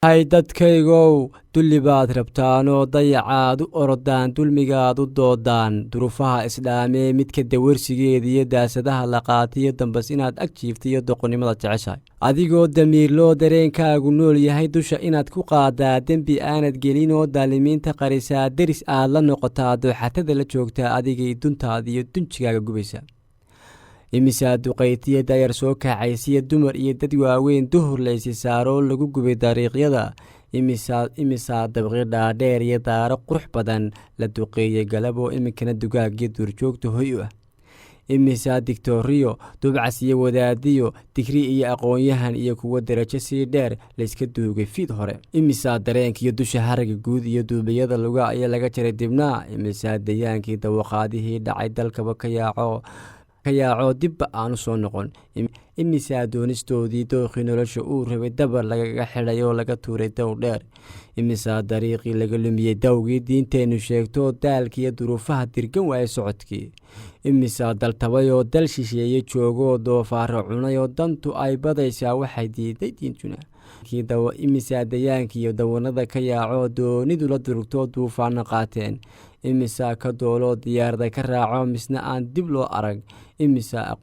Hay dadkaygow, dulli baad rabtaanoo dayacaad u orodaan, dulmigaad u doodaan, duruufaha isdhaamee midka dawarsigeeda iyo daasadaha la qaatiyo dambas inaad ag jiifta iyo doqonnimada jeceshahay. Adigoo damiirloo dareenkaagu nool yahay, dusha inaad ku qaadaa dembi aanad gelinoo daalimiinta qarisaa, deris aad la noqotaa, dooxatada la joogtaa, adigay duntaada iyo dunjigaaga gubaysa. Imisaa duqaytiya dayar soo kaxaysiya, dumar iyo dad waaweyn duhur laysi saaroo lagu gubay dariiqyada? Imisaa dabqi dhaadheer iyo daaro qurux badan la duqeeyey galaboo iminkana dugaagyo duurjoogta hoy u ah? Imisaa digtooriyo dubcas iyo wadaadiyo digri iyo aqoon-yahan iyo kuwa darajo sii dheer layska duugay fiid hore? Imisaa dareenkiiyo dusha haraga guud iyo duubiyada luga ayaa laga jaray dibnaa? Imisaa dayaankii dawaqaadihii dhacay dalkaba ka yaacoo dibba aanu soo noqon? Imisaa doonistoodii dookhii nolosha uu rabay dabar lagaga xidhay oo laga tuuray dow dheer? Imisaa dariiqii laga lumiyey dawgii diinteennu sheegtoo daalkiiyo duruufaha dirgan waayay socodkii? Imisaa daltabayoo dal shisheeye joogoo doofaaro cunay oo dantu ay badaysaa waxay diiday diintuna? Imisaa dayaankiiyo dawanada ka yaacoo doonidu la durugtoo duufaano qaateen? Imisaa ka dooloo diyaarada ka raaco misna aan dib loo arag? Imisaa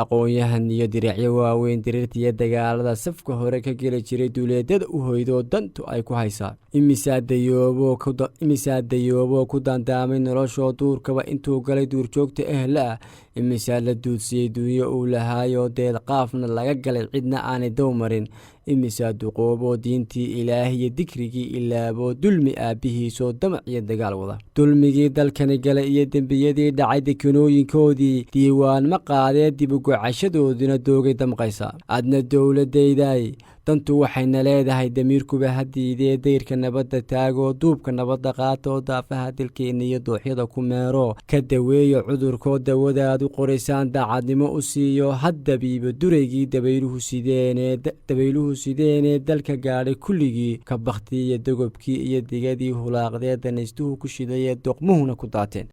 aqoon-yahan iyo diracyo waaweyn diriirtiyo dagaalada safka hore ka geli jiray duuleedyada u hoydoo dantu ay ku haysaa? Imisaa dayooboo ku daandaamay noloshoo duurkaba intuu galay duurjoogta ehla ah? Imisaa la duudsiyey dunyo uu lahaayoo deedqaafna laga galay, cidna aanay dow marin? Imisaa duqooboo diintii ilaahiyo dikrigii ilaaboo dulmi aabbihiisoo damac iyo dagaal wada? Dulmigii dalkani galay iyo dembiyadii dhacay dekanooyinkoodii diiwaan ma qaadee, dibugocashadooduna doogay damqaysa. Adna dowladayday, dantu waxayna leedahay damiirkuba hadiidee, dayrka nabadda taagoo duubka nabadda qaatoo daafaha dalkeenna iyo dooxyada ku meero, ka daweeyo cudurkoo dawadaad u qoraysaan daacadnimo u siiyo, haddabiiba duraygii dabayluhu sideenee dalka gaadhay kulligii, ka bakhtiiya dogobkii iyo digadii hulaaqdee danaystuhu ku shidayee doqmuhuna ku daateen.